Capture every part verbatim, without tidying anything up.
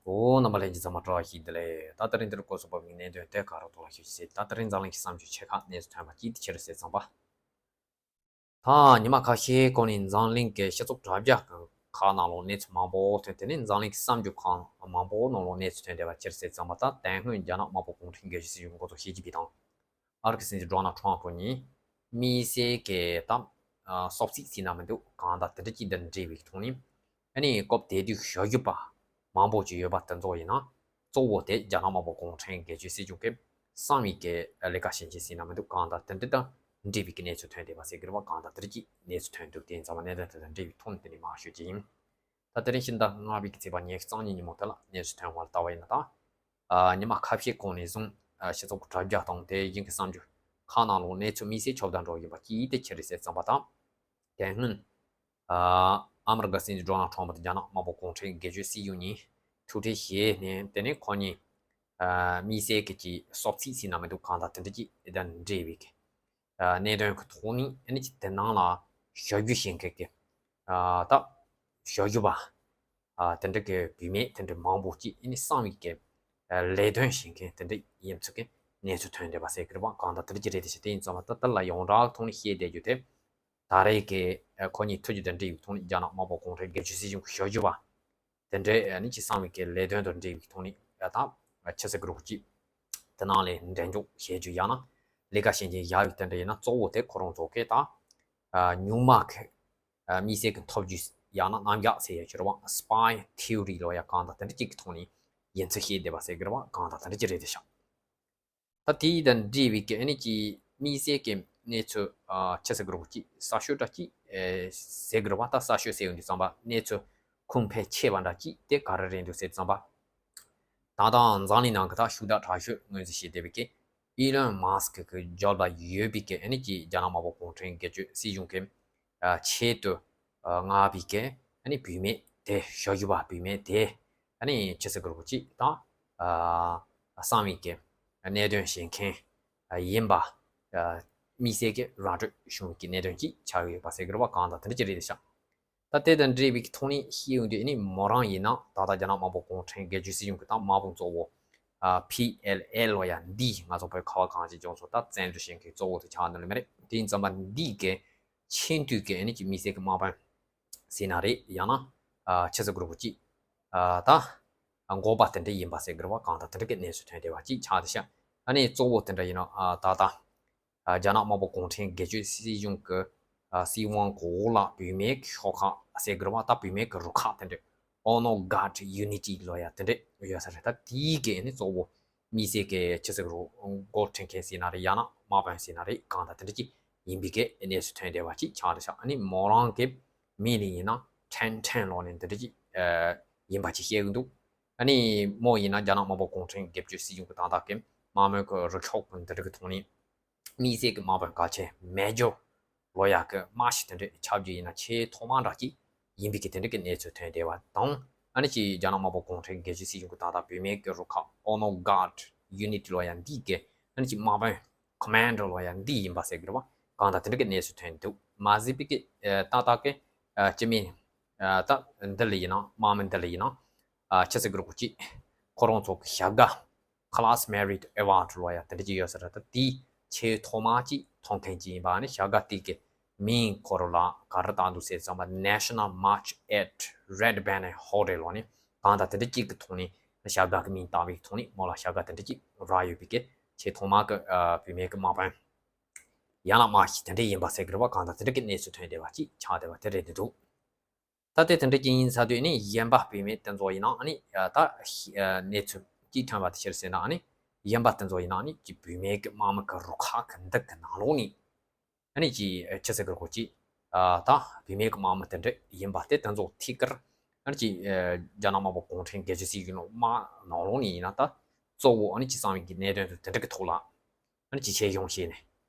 ཨོ། རྣམ་པ་ལྷན་རྒྱས་ཚང་མ་བཀྲ་ཤིས་བདེ་ལེགས། ད་དེ་རིང་འདིར་སྐོར་སོགས་པ་མིག་གནད་དོན་དེ་ག་རོ་ཐོག་ལ་ཤོད་ཅིག་ཟེར། ད་དེ་རིང་འཛམ་གླིང་གི་བསམ་བརྗོད་ཆེ་ཁག་གནས་ཚུལ་ཐོན་པ་གཅིག་དེ་ཕྱི་རུ་གསལ་ཙམ་པ། ད་ཉི་མ་ཁ་ཤས་གོང་ནས་འཛམ་གླིང་གི་སྤྱི་ཚོགས་དྲ་རྒྱ་ཁག་ནང་ལོགས་གནས་ཚུལ་མང་པོ་ཐོན། དེ་ནས་འཛམ་གླིང་གི་བསམ་བརྗོད་ཁང་མང་པོ་ནང་ལོགས་གནས་ཚུལ་ཐོན་བསྡད་པ་ཕྱི་རུ་གསལ་ཙམ་པ། ད་དེ་སྔོན་རྒྱ་ནག་དམར་པོ་གུང་ཁྲན་སྒེར་གཅོད་སྲིད་གཞུང་འགོ་ཐོག་ཞི་ཅིན་ཕིང་དང་། ཨ་རི་གི་སྲིད་འཛིན་ཌོ་ནལ་ཊམ་ཕུ་གཉིས་དམིགས་བསལ་གྱི་ད་སོབ་སི་ཟེར་ན་མི་འདུག་གང་ལྟར་དེ་འདྲ་ཅིག་དང་འབྲེལ་བའི་ཐོག་ནས། ཨ་ནི་སྐབས་དེ་དུས་ཞབས་ཞུ་བ་མང་པོ་ཅིག་ཡོད་པ་དེ་ཚོ་ཡིན་ན། གཙོ་བོ་དེ་རྒྱ་ནག་དམར་པོ་གུང་ཁྲན་སྒེར་གཅོད་སྲིད་གཞུང་གི་གསང་བའི་གི་ལས་ཀ་བྱེད་མཁན་ཟེར་ན་མི་འདུག་གང་ལྟར་དེ་འདྲ་དང་འབྲེལ་བའི་གི་གནས་ཚུལ་ཐོན་བསྡད་པ་ཟེར་གི་རེད་བ། གང་ལྟར་དེ་འདྲ་ཅིག་གནས་ཚུལ་ཐོན་འདུག་དེ་ཡིན་ཙང་མ་གནད་དོན་དེ་དང་འབྲེལ་བའི་ཐོག་ནས་དེ་འདྲ་མར་ཞུ་རྒྱུ་ཡིན། ད་དེ་རིང་ཕྱི་ཟླ་ལྔ་པའི་གི་ཚེས་པ་ཉི་ཤུ་རྩ་གཉིས་ཉིན་མོ་དེ་ལ་གནས་ཚུལ་ཐོན་བ་ལ་ལྟ་བ་ཡིན་ན། ད་ཨ་ཉི་མ་ཁ་ཤས་གོང་ནས་བཟུང་ཨ་སྤྱི་ཚོགས་དྲ་རྒྱ་དང་དེ་བཞིན་གྱི་གསར་འགྱུར་ཁག་ནང་ལོགས་གནས་ཚུལ་དམིགས་བསལ་ཁྱབ་བརྡལ་འགྲོ་བཞིན་པ་གཅིག་དེ་ཕྱི་རུ་གསལ་ཙམ་པ་དང་། དེ་སྔོན་ཨ་ཨ་མི་རི་ཀ་སྲིད་འཛིན་ཌོ་ནལ་ཊམ་ཕུ་དང་རྒྱ་ནག་དམར་པོ་གུང་ཁྲན་སྒེར་གཅོད་སྲིད་གཞུང་གཉིས་ཐུག་འཕྲད་བྱས་ནས། དེ་ནས་ཁོ་གཉིས་ཨ་དམིགས་བསལ་གྱི་ཅིག་སོབ་སི་ཟེར་ན་མི་འདུག་གང་ལྟར་དེ་འདྲ་ཅིག་དང་འབྲེལ་བའི་གི་ཨ་གནད་དོན་གྱི་ཐོག་ནས། ཨ་ནི་ཅིག་དེ་ནང་ལ་ཞབས་ཞུ་བྱེད་མཁན་གྱི་ཨ་ད་ཞབས་ཞུ་བ་ཨ་དེ་འདྲ་གི་བུད་མེད་དེ་འདྲ་མང་པོ་ཅིག་ཨ་ནི་གསང་བའི་གི་ཨ་ལས་དོན་བྱེད་མཁན་དེ་འདྲ་ཡིན་ཚུལ་གྱི་གནས་ཚུལ་ཐོན་བསྡད་པ་ཟེར་གི་རེད་བ། གང་ལྟར་དེ་འདྲ་ཅིག་རེད་དེ་བྱས། དེ་ཡིན་ཙང་མ་ད་ལྟ་ལ་ཡོངས་གྲགས་ཐོག་ནས་བཤད་བསྡད་རྒྱུ་དེ། ད་རེས་ཀྱི་ཨ་ཁོ་གཉིས་ཐུག་རྒྱུ་དང་འབྲེལ་བའི་ཐོག་ནས་རྒྱ་ནག་དམར་པོ་གུང་ཁྲན་སྒེར་གཅོད་སྲིད་གཞུང་གི་ཞབས་ཞུ་བ་དེ་འདྲས་ཨ་ནི་ཅིག་གསང་བའི་གི་ལས་དོན་དང་འབྲེལ་བའི་ཐོག་ནས་ཨ་ད་ཨ་ཕྱི་གསལ་གྱི་རོགས་གཅིག་དེ་ནང་ལ་འགྲན་ཞུགས་བྱེད་རྒྱུ་ཡང་ན་ལས་ཀ་བྱེད་མཁན་བཞག་ཡོད། དེ་འདྲ་ཡིན་ན་གཙོ་བོ་དེ་ཁོ་རང་ཚོ་གི་ད་ཨ་གཉུག་མ་གི་ཨ་དམིགས་བསལ་གྱི་འཐབ་ཇུས་ཡང་ན་རྣམ་གཞག་ཟེར་ཡ་ཅིག་རེད་བ། སི་པའི་ཐེའོ་རི་ལབ་ཡ་གང་ལྟར་དེ་འདྲ་ཅིག་གི་ཐོག་ནས་ཡིན་ཚུལ་བཤད་བསྡད་པ་ཟེར་གི་རེད་བ། གང་ལྟར་དེ་འདྲ་ཅིག་རེད་དེ་ཤག་ད་དེ་དང་འབྲེལ་བའི་གི་ཨ་ནི་ཅིག་དམིགས་བསལ་གྱི་གནས་ཚུལ་ཨ་ཕྱི་གསལ་གྱི་རོགས་གཅིག་གསར་ཤོས་འདྲ་གཅིག་ཨེ་ཟེར་གི་རེད་བ། ད་གསར་ཤོས་ཟེར་ཡོང་དུས་ཙམ་པ་གནས་ཚུལ་ཁུངས་ཕན་ཆེ་བ་འདྲ་གཅིག་དེ་ག་རེ་རེད་འདུག་ཟེར་ཙམ་པ། ད་ལྟ་འཛམ་གླིང་ནང་གི་ད་ཤུགས་དྲག་དྲག་ཤོས་ངོས་འཛིན་བྱེད་བསྡད་པའི་གི་ཨི་ལོན་མཱ་སི་ཀི་གི་རྒྱབ་ལ་ཡོད་པའི་གི་ཨ་ནི་ཅིག་རྒྱ་ནག་དམར་པོ་གུང་ཁྲན་སྒེར་གཅོད་སྲིད་གཞུང་གི་ཨ་ཆེད་དུ་ཨ་མངགས་པའི་གི་ཨ་ནི་བུད་མེད་དེ། ཞབས་ཞུ་བ་བུད་མེད་དེ་ཨ་ནི་ཕྱི་གསལ་གྱི་རོགས་གཅིག་དང་ཨ་གསང་བའི་གི་གནད་དོན་བྱེད་མཁན་ཨ་ཡིན་པ་ཨ་དམིགས་བསལ་གྱི་ར་སྤྲོད་བྱུང་བའི་གི་གནད་དོན་གཅིག་ཆགས་ཡོད་པ་ཟེར་གི་རེད་བ། གང་ལྟར་དེ་འདྲ་ཅིག་རེད་དེ་ཤག་ད་དེ་དང་འབྲེལ་བའི་གི་ཐོག་ནས་བཤད་ཡོང་དུས་ཨ་ནི་མོ་རང་ཡིན་ན་ད་ལྟ་རྒྱ་ནག་དམར་པོ་གུང་ཁྲན་སྒེར་གཅོད་སྲིད་གཞུང་གི་ད་དམག་དཔུང་གཙོ་བོ་ཨ་པི་ཨེལ་ཨེ་ལབ་ཡ་འདི་ང་ཚོ་བོད་ཁ་བ་གངས་ཅན་ལྗོངས་སུ་ད་བཙན་འཛུལ་བྱེད་མཁན་གཙོ་བོ་དེ་ཆགས་འདུག་ལེ་མ་རེད། དེ་ཡིན་ཙམ་པ་འདི་གི་ཆེས་མཐོའི་གི་ཨ་ནི་ཅིག་དམིགས་བསལ་གྱི་དམག་དཔོན་ཟེར་ན་རེད། ཡང་ན་ཨ་ཕྱི་གསལ་གྱི་རོགས་གཅིག་ཨ་ད་འགོ་པ་དེ་འདྲ་ཡིན་པ་ཟེར་གི་རེད་བ། གང་ལྟར་དེ་འདྲ་གི་གནས་ཚུལ་ཐོན་བསྡད་པ་གཅིག་ཆགས་བསྡད་ཤག་ཨ་ནི་གཙོ་བོ་དེ་འདྲ་ཡིན་ན་ཨ་ད་ལྟ་ཨ་རྒྱ་ནག་དམར་པོ་གུང་ཁྲན་སྒེར་གཅོད་སྲིད་གཞུང་གི་ཨ་སྲིད་དབང་གི་འོག་ལ་བུད་མེད་ཀྱི་ཤོག་ཁག་ཟེར་གི་རེད་བ། ད་བུད་མེད་ཀྱི་རུ་ཁག་དེ་འདྲ་Honor Guard Unity ལབ་ཡ་དེ་འདྲ་ཡོད་ས་རེད། ད་དེའི་གི་ཨ་ནི་གཙོ་བོ་དམིགས་བསལ་གྱི་ཕྱི་གསལ་གྱི་རོགས་འགོ་ཁྲིད་མཁན་ཟེར་ན་རེད། ཡང་ན་དམག་དཔོན་ཟེར་ན་རེད། གང་ལྟར་དེ་འདྲ་ཅིག་ཡིན་པའི་གི་གནས་ཚུལ་ཐོན་བསྡད་པ་ཅིག་ཆགས་བསྡད་ཤག་ཨ་ནི་མོ་རང་གི་མིང་ནས་ཡིན་ན་ཁྲེན་ཁྲེན་ལབ་ནས་འདི་འདྲ་ཅིག་ཨ་ཡིན་པ་ཅིག་བཤད་གི་འདུག་ཨ་ནི་མོ་ཡིན་ན་རྒྱ་ནག་དམར་པོ་གུང་ཁྲན་སྒེར་གཅོད་སྲིད་གཞུང་གི་ད་ལྟ་གི་དམག་མི་གི་རུ་ཤོག་གི་འདི་འདྲ་གི་ཐོག་ནས་དམིགས་བསལ་གྱི་དམག་དཔོན་གལ་ཆེན་མེ་ཇོར་ལབ་ཡ་གི་དམག་ཞིག་དེ་འདྲ་ཆགས་རྒྱུ་ཡིན་ན་ཆེས་ཐོག་མ་འདྲ་གཅིག་ཡིན་པའི་གི་དེ་འདྲ་གི་གནས་ཚུལ་ཐོན་བསྡད་པ་དང་། ཨ་ནི་ཅིག་རྒྱ་ནག་དམར་པོ་གུང་ཁྲན་སྒེར་གཅོད་སྲིད་གཞུང་གི་ད་ལྟ་བུད་མེད་ཀྱི་རུ་ཁག་Honor Guard Unity ལབ་ཡ་འདི་གི་ཨ་ནི་ཅིག་དམག་དཔོན་Commander ལབ་ཡ་འདི་ཡིན་པ་ཟེར་གི་རེད་བ། གང་ལྟར་དེ་འདྲ་གི་གནས་ཚུལ་ཐོན་འདུག་མ་ཟད་པའི་གི་ཨ་ཏག་ཏག་གི་ཨ་སྤྱི་མི་ཨ་ད་འདི་ལ་ཡིན་ན་དམག་མི་འདི་ལ་ཡིན་ན་ཨ་ཕྱི་གསལ་གྱི་རོགས་གཅིག་ཁོ་རང་ཚོ་གི་ཞབས་དགའ་Class Merit Award ལབ་ཡ་དེ་འདྲ་ཅིག་ཡོད་ས་རེད། ད་དེའི་ཆེས་ཐོག་མ་ཅིག་ཐོབ་མཁན་ཅིག་ཡིན་པ། ཨ་ནི་ཞབས་དགའ་དེ་གི་མིང་ཁོ་རང་ལ་ག་རེ་བཏགས་འདུག་ཟེར་ཙམ་པ་National March at Red Banner Hotel ལབ་ནས་གང་ལྟར་དེ་འདྲ་ཅིག་གི་ཐོག་ནས་ཞབས་དགའ་གི་མིང་བཏགས་པའི་ཐོག་ནས་མོ་ལ་ཞབས་དགའ་དེ་འདྲ་ཅིག་རག་ཡོད་པའི་གི་ཆེས་ཐོག་མ་གི་ཨ་བུད་མེད་གི་དམག་དཔོན་ཡན་ལག་དམར་ཞིག་དེ་འདྲ་ཡིན་པ་ཟེར་གི་རེད་བ། གང་ལྟར་དེ་འདྲ་གི་གནས་ཚུལ་ཐོན་བསྡད་པ་ཅིག་ཆགས་བསྡད་པ་དེ་རེད་འདུག་ད་དེ་དེ་འདྲ་ཅིག་ཡིན་ཚར་དུས་ནི་གཞན་པ་བུད་མེད་དེ་ཚོ་ཡིན་ན་ཨ་ནི་ད་གནས་ཚུལ་གཅིག་ཐོན་པ་དེ་ཕྱིར་ཟེར་ན་ཨ་ནི་གཞན་པ་དེ་ཚོ་ཡིན་ན་ཨ་ནི་ཅིག་བུད་མེད་ཀྱི་དམག་མི་གི་རུ་ཁག་གི་འདི་གི་ནང་ལོགས་ནས་ཨ་ནི་ཅིག་ཅི་ཟེར་གི་རེད་གོ་ཅིག་ད་བུད་མེད་ཀྱི་དམག་མི་དེ་འདྲ་ཡིན་པ་དེ་དེ་ཚོ་ཐད་ཀར་ཨ་ནི་ཅིག་རྒྱ་ནག་དམར་པོ་གུང་ཁྲན་སྒེར་གཅོད་སྲིད་གཞུང་དམག་ནང་ལོགས་ནས་ཡིན་ན་ད་གཙོ་བོ་ཨ་ནི་ཅིག་གསང་བའི་གི་གནད་དོན་དེ་དེ་འདྲ་གི་ཐོག་ལ་ཨ་ནི་ཅིག་ཆེད་གཞུང་བྱས་ནས་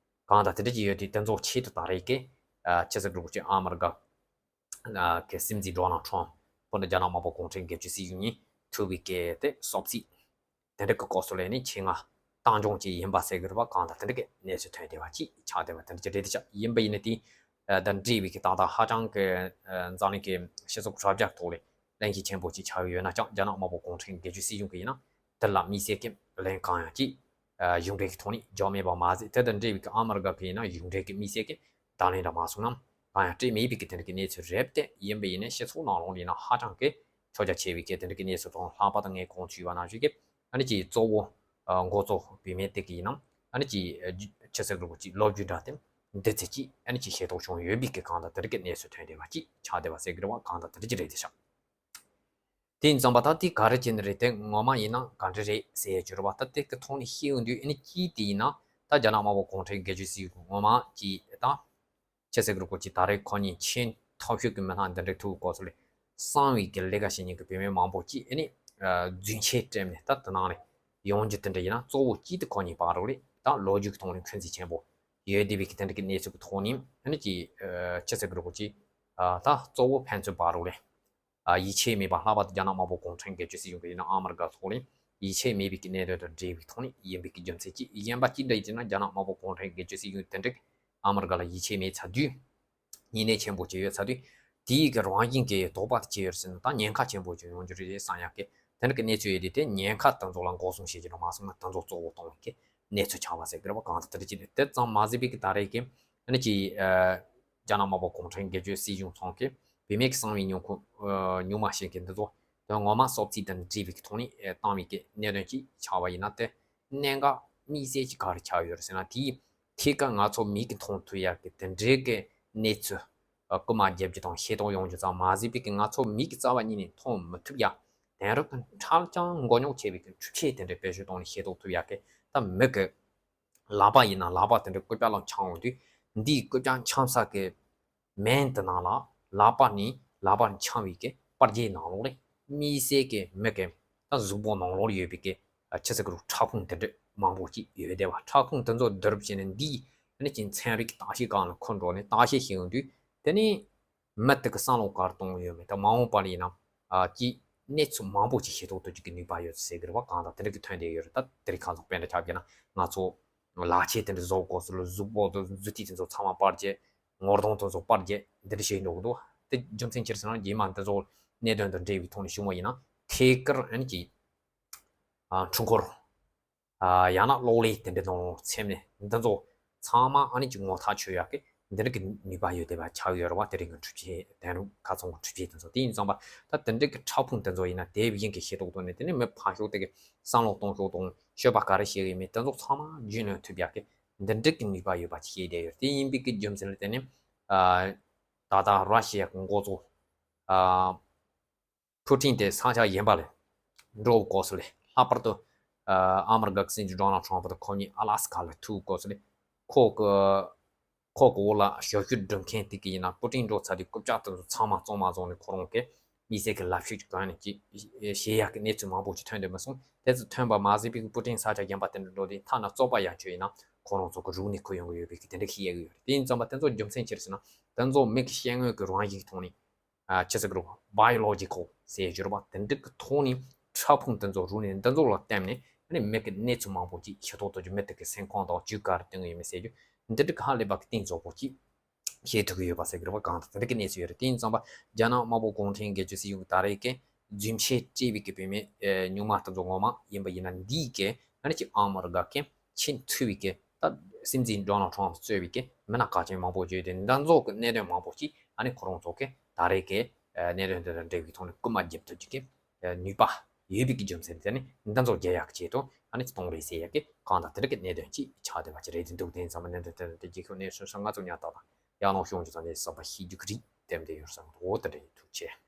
གང་ལྟར་དེ་འདྲ་ཅིག་ཡོད་དུས་དེ་ཚོ་ཆེད་དུ་ད་རེས་ཀྱི་ཅི་ཟེར་གི་རེད་གོ་ཅིག་ཨ་མི་རི་ཀ་གི་སྲིད་འཛིན་ཌོ་ནལ་ཊམ་ཕུ་དང་རྒྱ་ནག་དམར་པོ་གུང་ཁྲན་སྒེར་གཅོད་སྲིད་གཞུང་གཉིས་ཐུག་པའི་གི་དེ་སོབ་སི་དེ་འདྲ་གི་སྐོར་སོགས་ལས་ནི་ཆེད་མངགས་བཏང་སྦྱོང་བཅས་ཡིན་པ་ཟེར་གི་རེད་བ། གང་ལྟར་དེ་འདྲ་གི་གནས་ཚུལ་ཐོན་བསྡད་པ་ཅིག་ཆགས་བསྡད་པ་དེ་འདྲ་ཅིག་རེད་དེ་ཆགས་ཡིན་པ་ཡིན་ན་དེ་དང་འབྲེལ་བའི་གི་ཏག་ཏག་ཧ་ཅང་གི་འཛམ་གླིང་གི་སྤྱི་ཚོགས་དྲ་རྒྱ་ཐོག་ལས་ གླེང་གཞི་ཆེན་པོ་ཅིག་ཆགས་ཡོད་ན་ཅང་རྒྱ་ནག་དམར་པོ་གུང་ཁྲན་སྒེར་གཅོད་སྲིད་གཞུང་གི་ཡིན་ན་དེ་ལ་དམིགས་བསལ་གྱི་ལན་གང་ཡང་ཅིག་གཞུང་འབྲེལ་གྱི་ཐོག་ནས་འཇོག་མེད་པ་མ་ཟད། དེ་དང་འབྲེལ་བའི་གི་ཨ་མི་རི་ཀ་གི་ཡིན་ན་གཞུང་འབྲེལ་གྱི་དམིགས་བསལ་གྱི་བརྡ་ལན་འདྲ་མ་སོང་ན་གང་ཡང་སྤྲད་མེད་པའི་གི་དེ་འདྲ་གི་གནས་ཚུལ་རེད་དེ། ཡིན་པ་ཡིན་ནའི་སྤྱི་ཚོགས་ནང་ལོགས་ལ་ཡིན་ན་ཧ་ཅང་གི་ཁྱོ་རྒྱ་ཆེ་བའི་གི་དེ་འདྲ་གི་གནས་ཚུལ་དང་ལྷག་པར་དུ་ངས་གོང་ཞུས་པ་ནང་བཞིན་གྱི་ཨ་ནི་ཅིག་གཙོ་བོ་འགོ་གཙོ་བུད་མེད་དེ་གི་ཡིན་ན་ཨ་ནི་ཅིག་ཆི་ཟེར་དགོས་ཅིག་ལོ་རྒྱུས་འདྲ་དེ་འདི་ཚེ་ཅིག་ཨ་ནི་ཅིག་ཤེས་རྟོགས་བྱུང་ཡོད་པའི་གི་གང་ལྟར་དེ་འདྲ་གི་གནས་ཚུལ་ཐོན་བསྡད་པ་ཅིག་ཆགས་བསྡད་པ་ཟེར་གི་རེད་བ། གང་ལྟར་དེ་འདྲ་ཅིག་རེད་དེ་ཤག་དེ་ཡིན་ཙང་པ་ད་དེ་ག་རེ་བྱས་ནས་རེད་དེ་ངོ་མ་ཡིན་ན་ག་འདྲ་རེད་ཟེར་ཡ་བྱུར་བ་ད་དེ་གི་ཐོག་ནས་ཤེས་ཡོང་དུས་ཨ་ནི་ཅིག་དེ་ཡིན་ན་ད་རྒྱ་ནག་དམར་པོ་གུང་ཁྲན་སྒེར་གཅོད་སྲིད་གཞུང་ངོ་མ་ཅིག་ད་ཆི་ཟེར་དགོས་ཀྱི་ད་རེས་ཁོ་གཉིས་ཆེས་མཐོ་ཤོས་ཀྱི་མི་སྣ་འདི་འདྲའི་ཐུག་གོ་སོ་ལས་གསང་བའི་གི་ལས་ཀ་བྱེད་མཁན་གྱི་བུད་མེད་མང་པོ་ཅིག་ཨ་ནི་རྫུན་ཆས་སྤྲད་ནས་ད་དེ་ནང་ནས་ཡོང་རྒྱུ་དེ་འདྲ་ཡིན་ན་གཙོ་བོ་གཅིག་དེ་ཁོ་གཉིས་བར་རོགས་ལས་ད་ལོ་རྒྱུས་ཀྱི་ཐོག་ནས་འཁོན་འཛིན་ཆེན་པོ་ཡོད་བསྡད་པའི་གི་དེ་འདྲ་གི་གནས་ཚུལ་གྱི་ཐོག་ནས་ཨ་ནི་ཅིག་ཆི་ཟེར་དགོས་ཀྱི་ད་གཙོ་བོ་ཕན་ཚུན་བར་རོགས་ལས། ཡིད་ཆེས་མེད་པ། ལྷག་པར་དུ་རྒྱ་ནག་དམར་པོ་གུང་ཁྲན་སྒེར་གཅོད་སྲིད་གཞུང་གི་ཡིན་ན་ཨ་མི་རི་ཀ་ཐོག་ལ་ཡིད་ཆེས་མེད་པའི་གི་གནད་དོན་དང་འབྲེལ་བའི་ཐོག་ནས་ཡིན་པའི་གི་རྒྱུ་མཚན་གཅིག་གཞན་པ་གཅིག་འདྲ་ཡིན་ན་རྒྱ་ནག་དམར་པོ་གུང་ཁྲན་སྒེར་གཅོད་སྲིད་གཞུང་དེ་འདྲ་ཨ་མི་རི་ཀ་ལ་ཡིད་ཆེས་མེད་ཚར་དུས་ཉེས་གནས་ཆེན་པོ་ཅིག་ཡོད་ཚར་དུས་དེའི་གི་རང་བཞིན་གྱི་དོགས་པ་དེ་ཅི་ཡོད་ཟེར་ན་ད་ཉེན་ཁ་ཆེན་པོ་ཅིག་ཡོང་རྒྱུ་རེད་བསམ་ཡག་གི་དེ་འདྲ་གི་གནས་ཚུལ་ཡོད་དུས་དེ་ཉེན་ཁ་དེ་ཚོ་ལ་འགོག་སྲུང་བྱེད་རྒྱུ་ལ་མ་སོང་ན་དེ་ཚོ་གཙོ་བོ་གཏོང་བའི་གི་གནས་ཚུལ་ཆགས་པ་ཟེར་གི་རེད་བ། གང་ལྟར་དེ་འདྲ་ཅིག་རེད། དེ་ཙམ་མ་ཟད་པའི་གི་ད་རེས་ཀྱི་ཨ་ནི་ཅིག་རྒྱ་ནག་དམར་པོ་གུང་ཁྲན་སྒེར་གཅོད་སྲིད་གཞུང་ཚང་གི་བུད་མེད་ཀྱི་གསང་བའི་ཉུང་ཁུངས་ཉུང་མ་ཞིག་གི་འདི་ཚོ་དོན་ངོ་མ་སོབ་ཚིག་དང་འབྲེལ་བའི་གི་ཐོག་ནས་བཏང་བའི་གི་གནད་དོན་ཅིག་ཆགས་པ་ཡིན་ན་དེ་གནད་འགག་དམིགས་བསལ་གྱི་ག་རེ་ཆགས་ཡོད་རེད་ཟེར་ན། དེའི་ཐད་ཀར་ང་ཚོ་མིག་གིས་མཐོང་ཐུབ་ཡག་གི་དེ་འདྲའི་གི་གནས་ཚུལ་སྐུལ་མ་རྒྱབ་རྒྱུ་དང་ཤེས་རྟོགས་ཡོང་རྒྱུ་ཙམ་མ་ཟད་པའི་གི་ང་ཚོ་མིག་གི་རྩ་བ་ཉིད་ནས་མཐོང་མི་ཐུབ་ཡག་དེང་རབས་ཀྱི་འཁྲབ་ཀྱང་མགོ་རྙོག་ཆེ་བའི་གི་འཕྲུལ་ཆས་དེ་འདྲའི་བེད་སྤྱོད་གཏོང་ནས་ཤེས་རྟོགས་ཐུབ་ཡག་གི་ད་མིག་གི་ལག་པ་ཡིན་ན་ལག་པ་དེ་འདྲའི་སྐུད་པ་ལ་འཆང་འོང་དུས་འདིའི་སྐུད་པ་འཆང་ས་གི་མེན་དེ་ནང་ལ་ལག་པ་ནི་ལག་པར་འཆང་བའི་གི་པར་རྒྱས་ནང་ལོགས་ལས་དམིགས་བསལ་གྱི་མི་གི་ད་གཟུགས་པོ་ནང་ལོགས་ལ་ཡོད་པའི་གི་ཆི་ཟེར་གི་རུ་ཁྲག་ཁུང་དེ་འདྲ་མང་པོ་ཅིག་ཡོད་བསྡད་པ། ཁྲག་ཁུང་དེ་ཚོ་བསྡུ་རུབ་བྱས་ནས་འདིའི་ཨ་ནི་ཅིག་ཚན་རིག་གི་བརྟག་དཔྱད་སྒང་ལ་འཁོར་འགྲོ་ནས་བརྟག་དཔྱད་བྱེད་ཡོང་དུས་དེ་ནི་མི་དེ་གི་བསམ་བློ་ག་རེ་གཏོང་ཡོད་མེད་དང་མ་འོངས་པ་ལ་ཡིན་ན་ཨ་ཅིག་གནས་ཚུལ་མང་པོ་ཅིག་ཤེས་རྟོགས་ཐུབ་རྒྱུ་གི་ནུས་པ་ཡོད་ཟེར་གི་རེད་བ། གང་ལྟར་དེ་འདྲ་གི་ཐོན་བསྡད་ཡོད་རེད། ད་དེ་རིང་ཁ་སང་དཔེ་འདྲ་ཆགས་བྱས་ན་ང་ཚོ་ལག་ཆས་དེ་འདྲ་བཟོ་དགོས་སུ་ལ་གཟུགས་པོ་དང་མཛུབ་ཐིག་དེ་ཚོ་ཚང་མ་པར་བརྒྱབ། ངོ་གདོང་དེ་ཚོ་པར་བརྒྱབ་འདི་འདྲ་བྱས་འགྲོ་གི་འདུག་དེ་རྒྱུ་མཚན་ཅི་རེད་ཟེར་ན་རྗེས་མ་འདི་ཚོ་གནད་དོན་དང་འབྲེལ་བའི་ཐོག་ནས་བྱུང་བ་ཡིན་ན་ཐད་ཀར་ཨ་ནི་ཅིག་ཨ་འཕྲུལ་འཁོར་ཨ་ཡང་ན་གློག་ཀླད་དེ་འདྲ་ནང་ལ་འཚེམ་ནས་འདི་ཚོ་ཚང་མ་ཨ་ནི་ཅིག་ངོ་ཐག་ཆོད་ཡག་གི་འདི་འདྲ་གི་ནུས་པ་ཡོད་བསྡད་པ་ཆགས་ཡོད་རེད་བ། དེ་རིང་གི་འཕྲུལ་ཆས་དེང་རབས་ཁ་ཚང་གི་འཕྲུལ་ཆས་དེ་ཚོ་དེ་ཡིན་ཙང་པ་ད་དེ་འདྲ་གི་ཕྲ་ཕུང་དེ་ཚོ་ཡིན་ན་དེ་བཞིན་གི་ཤེས་རྟོགས་ཐོག་ནས་དེ་ནས་མི་ཕར་ཞོག་དེ་གི་བསམ་བློ་གཏོང་ཕྱོགས་དང་སྤྱོད་པ་ག་རེ་བྱེད་གི་ཡོད་མེད་དེ་ཚོ་ཚང་མ་རྒྱུས་ལོན་ཐུབ་ཡག་གི་འདི་འདྲ་གི་ནུས་པ་ཡོད་པ་ཅིག་ཤེས་བསྡད་ཡོད། དེ་ཡིན་པའི་གི་རྒྱུ་མཚན་ལ་བརྟེན་ནས་ཨ་ད་ལྟ་ར་ཤི་ཡ་གི་འགོ་གཙོ་ཨ་ཕུ་ཊིན་དེ་ས་ཆ་གཞན་པ་ལ་འགྲོ་དགོས་སོ་ལས། ལྷག་པར་དུ་ཨ་ཨ་མི་རི་ཀ་གི་སྲིད་འཛིན་ཌོ་ནལ་ཊམ་པ་དང་ཁོ་གཉིས་ཨ་ལ་སི་ཀ་ལ་ཐུག་དགོས་སོ་ལས། ཁོ་གི་ཁོ་གི་འོག་ལ་ཞབས་ཞུ་སྒྲུབ་མཁན་དེ་གི་ཡིན་ན་པུ་ཊིན་འགྲོ་ཚར་དུས་རྐུབ་བཀྱག་དེ་ཚོ་ཚང་མ་བཙོང་མ་བཙོང་ནས་ཁོ་རང་གི་དམིགས་བསལ་གྱི་ལབ་ཤུགས་ཀྱི་སྒང་ནས་ཅིག་བྱེད་ཡག་གི་གནས་ཚུལ་མང་པོ་ཅིག་ཐོན་འདུག་མ་སོང་། དེ་ཚོ་ཐོན་པ་མ་ཟད་པའི་པུ་ཊིན་ས་ཆ་གཞན་པ་དེ་འདྲ་འགྲོ་དུས་ཐ་ན་བཙོག་པ་ཡང་ཆོད་ཡིན་ན་ཁོ་རང་ཚོ་གི་རུག་ནས་ཁུར་ཡོང་གི་ཡོད་པའི་གི་དེ་འདྲ་ཤེས་ཡག་གི་ཡོད་རེད། དེ་ཡིན་ཙང་པ་དེ་ཚོ་རྒྱུ་མཚན་ཅི་རེད་ཟེར་ན་དེ་ཚོ་མི་གི་ཤེས་ངོས་ཀྱི་རང་བཞིན་གྱི་ཐོག་ནས་ཨ་ཆི་ཟེར་གི་རེད། བྷ་ཡོ་ལོ་ཇི་ཀལ་ཟེར་རྒྱུ་རེད་པ། དེ་འདྲ་གི་ཐོག་ནས་ཕྲ་ཕུང་དེ་ཚོ་རུག་ནས་འདི་ཚོ་ལ་བརྟེན་ནས་ཨ་ནི་མི་གི་གནས་ཚུལ་མང་པོ་ཅིག་ཤེས་རྟོགས་ཐུབ་རྒྱུ། མི་དེ་གི་སེམས་ཁོང་དང་རྒྱུད་ག་རེ་སྟོན་གི་ཡོད་མེད་ཟེར་རྒྱུ་འདི་འདྲ་གི་ཧ་ལས་པ་གི་གཏིང་ཟབ་པོ་ཅིག་ཤེས་ཐུབ་ཀྱི་ཡོད་པ་ཟེར་གི་རེད་པ། གང་ལྟར་དེ་འདྲ་གི་གནས་ཚུལ་ཡོད་རེད། དེ་ཡིན་ཙང་པ་རྒྱ་ནག་དམར་པོ་གུང་ཁྲན་སྒེར་གཅོད་སྲིད་གཞུང་གི་ད་རེས་ཀྱི་རྫུན་ཆས་སྤྲས་པའི་གི་བུད་མེད་ཨེ་ཉུང་མ་དེ་ཚོ་ངོ་མ་ཡིན་པ་ཡིན་ན་འདིའི་གི་ཨ་ནི་ཅིག་ཨ་མི་རི་ཀ་གི་ཆེས་མཐོ་བའི་གི་ད་སྲིད་འཛིན་ཌོ་ནལ་ཊམ་པ་གཙོས་པའི་གི་མི་སྣ་གལ་ཆེན་མང་པོ་བརྗོད་དེ་འདི་ཚོ་གི་གནད་དོན་མང་པོ་ཅིག་ཨ་ནི་ཁོ་རང་ཚོ་གི་ད་རེས་གི་ཨེ་གནད་དོན་དེ་དང་འབྲེལ་བའི་ཐོག་ནས་སྐུལ་མ་བརྒྱབ་ཐུབ་ཀྱི་གི་ནུས་པ་ཡོད་པའི་གི་རྒྱུ་མཚན་དེ་ནི་འདི་ཚོ་རྒྱལ་ཡག་ཆེད་དུ་ཨ་ནི་གཏོང་རེས་ཟེར་ཡག་གི་གང་དང་དེ་རིགས་ཀྱི་གནད་དོན་ཅིག་ཆགས་བསྡད་པ་ཅིག་རེད། དེ་འདུག་དེ་ཡིན་ཙང་མ་གནད་དོན་དེ་དེ་རྒྱལ་ཁབ་གནས་ཚུལ་ང་ཚོ་ཉར་ཐག་དང་ཡང་ནང་ཤོང་རྒྱུ་ཙམ་ནས་བསམ་པ་ཤེས་རྒྱུ་གི་རིགས་དེ་འདྲ་ཡོད་བསམ་འོ་དེ་འདྲ་ཡིན། ཐུགས་རྗེ་ཆེ།